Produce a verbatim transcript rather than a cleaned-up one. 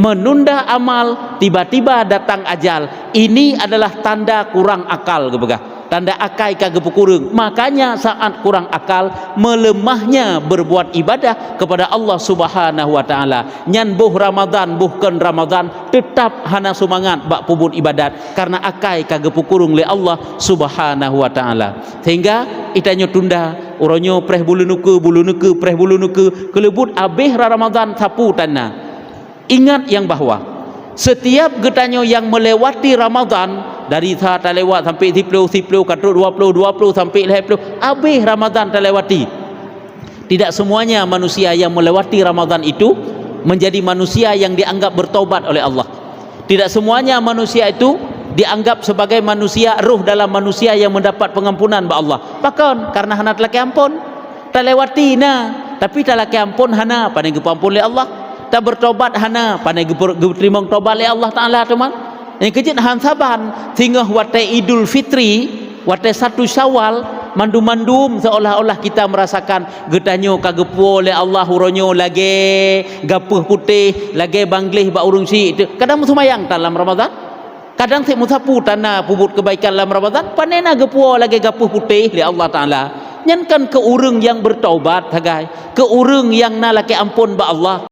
Menunda amal, tiba-tiba datang ajal, ini adalah tanda kurang akal geupeugah. Tanda akai ka geupeukureueng. Makanya saat kurang akal, melemahnya berbuat ibadah kepada Allah Subhanahu wa Taala. Nyan boh Ramadan, boh kon Ramadan, teutap hana seumangat bak peubuet ibadat karena akai ka geupeukureueng lé Allah Subhanahu wa Taala. Sehingga itanyoe tunda, uroe nyoe preh bulu nuke, bulu nuke, preh bulu nuke, keuleubut abéh Ramadan sapeue tan na. Ingat yang bahwa setiap geutanyoe yang melewati Ramadan, dari sa talewat sampai siploh, siploh ka trok dua ploh, dua ploh sampai lhèe ploh, abéh Ramadan talewati. Tidak semuanya manusia yang melewati Ramadan itu menjadi manusia yang dianggap bertobat oleh Allah. Tidak semuanya manusia itu dianggap sebagai manusia, roh dalam manusia yang mendapat pengampunan bak Allah. Pakon? Karena hana talakée ampon. Talewati na, tapi talakée ampon hana, pane geupeuampon lé Allah. Tabeurtobat hana, pane geupeu-, geuteurimong tobat lé Allah Taala teuma. Nyang keujeuet han saban, singoh watée Idul Fitri, watée satu Syawal, mandum-mandum seolah-olah kita merasakan geutanyoe ka geupuwoe lé Allah uroe nyoe lagée gapeuh putéh, lagée banggleh bak ureuëng syik. Kadang meuseumayang tan lam Ramadan. Kadang cit meusapeue tan na peubuet keubaikan lam Ramadan, pane na geupuwoe lagée gapeuh putéh lé Allah Taala. Nyan kan keu ureuëng nyang beurtaubat sagai, keu ureuëng nyang na lakée ampon bak Allah.